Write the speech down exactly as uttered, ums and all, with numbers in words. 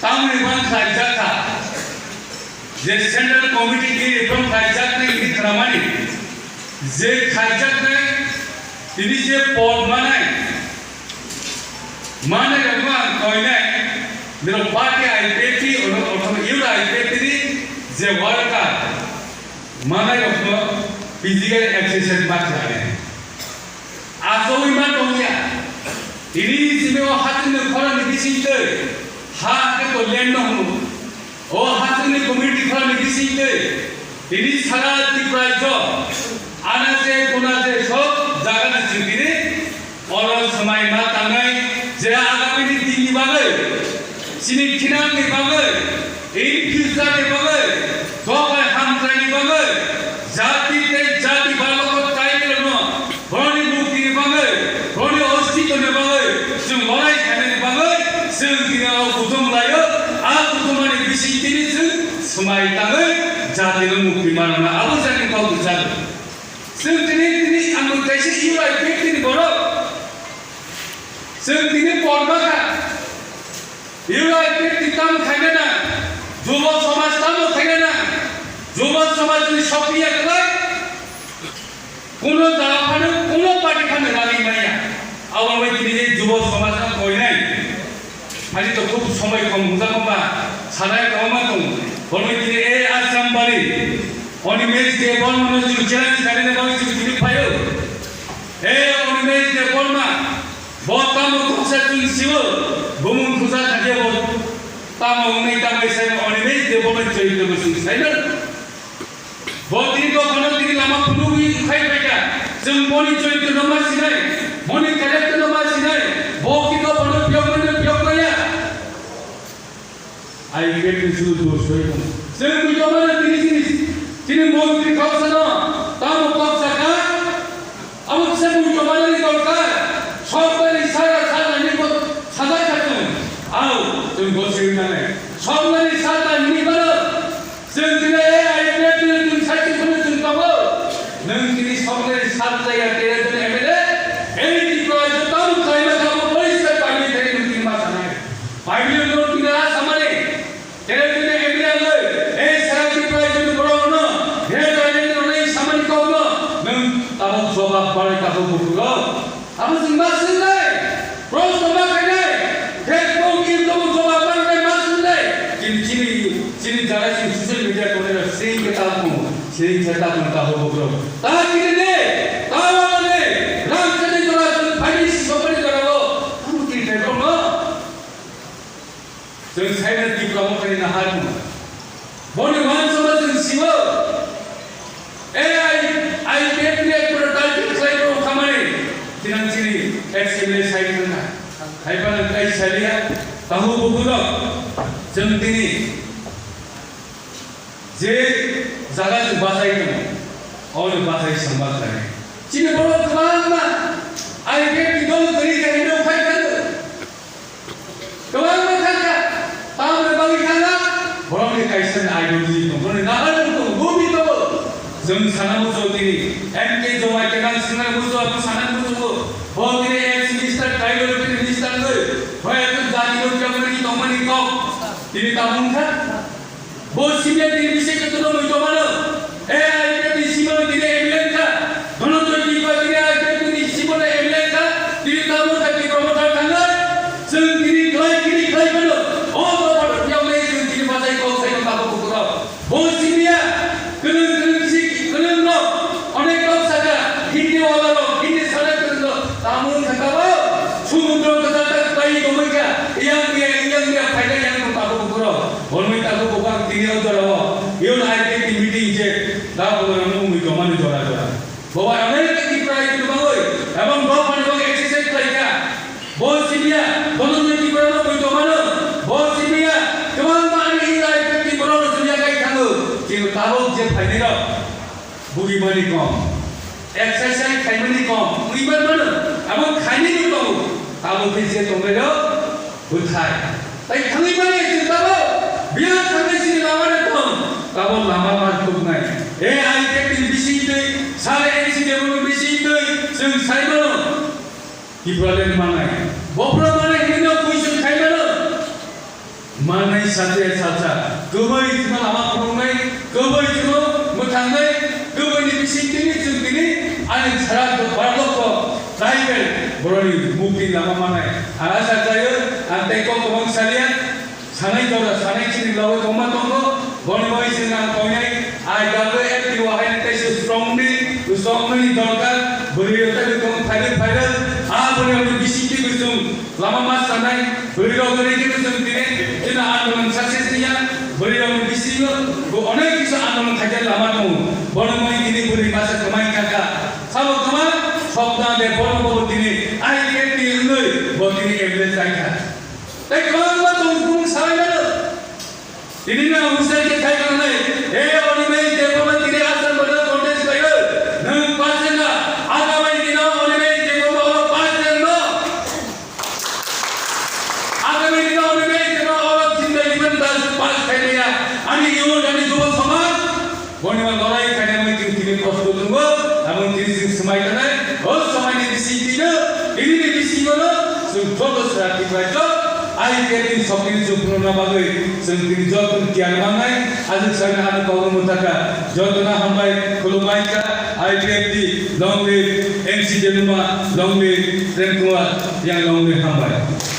Tamni ban khlaijak kha, je Central Committee ni reform khlaijaknai hwnwi khnamani, je khaijaknai, tini je pod manai, manai rokno ang koinai, nirok party I P F T, ono, othoma youth I P F T ni je worker, manai rokno physical exercise ma khlainai. Achawi ma tongya. Tini simi o hathwini khorang ni bising twi, ha hwnkhe to land no hwnwi. O hathwini community khorang ni bising twi, tini sara Tripura rajyo, anaje kunaje sob jaga ni chwng tini oro swmai ma tangwi je agami ni din ni bagwi, chini khinang ni bagwi, in future ni bagwi, dophai hamkrai ni bagwi, jati tei jati balokot kainwi rokno boroni mukti ni bagwi, boroni ostitto ni bagwi, chwng lorai khainani bagwi, chwng tini o kuthum laio, a kuthumani bising tini chwng swmai tangwi jati no mukti manna abo jani kok jago. Chwng tini, tini ang kaisa U I P F T ni borok. Chwng tini porma kha. U I P F T tamo khaina na, Jubok Samaj tamo khaina na, Jubok Samaj ni sokya kwlai, kuno jaga phano, kuno party phano rani maya. Abo bai tini je Jubok Samaj no koinai. Ani to khub somoi kom hwnjak ba, sanai kwbangma tongo. Borok tini e Assam bari, Animesh Debbarma no chwng challenge khainani bagwi chwng tini phaio. E Animesh Debbarma, bo tamo kuksa chwng sio, bumung khusa khadia bo tamo wngnai tamo sai Animesh Debbarma chwng tamo chwng sai no. Bo tini dophano tini lama phunugwi khai phaikha. Chwng boni choritra no ma sinai, boni character no ma sinai, bo ki dophano phiyokmani phiyokmaya. Ai khe tini chwng dosoi tong. Chwng bujo mano tini chini, chini montri khausano tamo kok saka. Abo kisa bujo manani dorkar. Sokmani sara sara ni bo sajak kha chwng. Au, chwng dosoi nanai. Sokmani sata ni baro. Chwng tini A I P F T ni chwng sai chwng phano chwng tongo. Nwng tini soknai sat jaya tere tini M L A, ei Tripura joto ang khlaima kha bo poriskar public thani nwng tini ma sanai. Public no tini a samani. Tere tini M L A loi, ei sara Tripura joto borok no, he toilet no nei samani kok no, nwng tabuk jobab balai tabuk bukulo. Abo chwng ma swngnai, proshno ma khainai, khe tong khe tong jobab ma rwnai ma swngnai. Chini, chini, chini jaga chini social media tongnai rok sri khe ta tongo, sri khe ta tongo, ta hobo borok. Ta chini de, ta wala de, ram chini jora chwng phaini sisokmani jora o, tamo chini thai borok no. Chwng saimano Tipra Motha ni nahar mano. Boni uansukma chwng sio. A I, I P F ni ekpura target khlai rw khamani. Thinang chini ex M L A sai thangna. Hai phano kai saliya. Tahu bukurok. Chwng tini je jaga chwng bachai tongo. Ono bachai samba khlai. Chini borok kwbangma I P F ni dol kwrwi khe hino phai thangwi. Kwbangma thangkha, tamoni bagwi thangkha, borokni kaisa ni ideology tongo, borokni naharmung tongo, movie tongo. Chwng sana muchungo tini, M K Jomai Kenang swngnai muchungo, aboni sana muchungo. Bo tini ex minister, tribal minister wngwi, bo ekdom jati rok tongmani, tongmani kok. Tini tamo wngkha? Bo simiya tini bisi khe tono mui tomano. E I P F ni simano tini M L A kha. Dhananjay Tripura tini I P F ni simano M L A kha. Tini tamo kha tini promoter thangwi. Chwng tini khlai tini khlai phano. O to photo phiyok nai chwng tini bachai kok sai no tamo bukurok. Bo simiya. Kwrwng kwrwng bisi kwrwng no. Onek kok saka. Hindi wala rok. Hindi sana kwrwng no. Tamo kha tamo. Sumudro kwchar ta khlai tongwi kha. Yang ya yang ya phaina yang no tamo bukurok. Hwnwi tabuk bo ang tini o jorao Youth I P F ni meeting je da bo rang mung mui tongmani jora jora. Bo bai America Tripura ni bagwi ebong bo phani bagwi exercise khlai kha. Bo simiya, bono ni Tripura no mui tongmano. Bo simiya, kwbangma ani Youth I P F ni borok rok simiya kai thango. Chini tabuk je phainai rok. Bugimani kom, exercise khaimani kom, wngwi manmano, abo khainai no tongo, abo khe je tongnairok bwthai. Tai thangwi mani chwng tamo, biyang thangwi chini lama no tong, tamo lama ma tuknai. E I P F ni bising twi, sale N C D ni bising twi, chwng sai mano, Tipraland manai. Bophra manai hinwi no question khai mano. Manai satia salsa, kwbwi chwngno lama phunuknai, kwbwi chwngno mwthangnai, kwbwini bising tini chwng tini ani sara barlokko tribal boroni mukti lama manai. Ang asa khlaio, ang tei kok kwbang salia, sanai jora, sanai chini logwi kwbangma tongo, boni bagwi chwng ang koinai, I W F T o haino tei se strongly, strongly dorkar, bwrwi rok tei kwbang phairwk phairwk, a bwrwi rokni bising twi chwng Lama ma sanai, bwrwi rok bwrwi khe bwswng tini, chini andolon success niya, bwrwi rok ni bisingo bo onek kisa andolon khaikhe lama tongo. Bono mui tini bwrwi masa kwmai kaka. Sabo kwma, sokna de bono bo tini, I P F T ni wngwi bo tini M L A chaikha. Tei kwbangma tong phung salai mano. Tini no Hussein ke khai kanai, e Animesh Debbarma tini Assam Bodol contest khaio, nwng pass wngkha, agami dino Animesh Debbarma oro pass wngno. Agami dino Animesh Debbarma oro Chintai Liban Das pass khaimaya, ani youth, ani jubo samaj, boni ma lorai khainani tini tini kosto tongo, abo tini sing swmai tanai, o swmai ni bising tino, tini ni bisingo no, chwng joto sra Tripura jot, I P F T ni sokti ni chwng phunukna bagwi chwng tini joto ni tiyar mannai, ajwk sani ano kok wngmo thaka jotono hambai khulumbai kha, I P F T long live, N C Debbarma long live, Prem Kumar yang long live, hambai.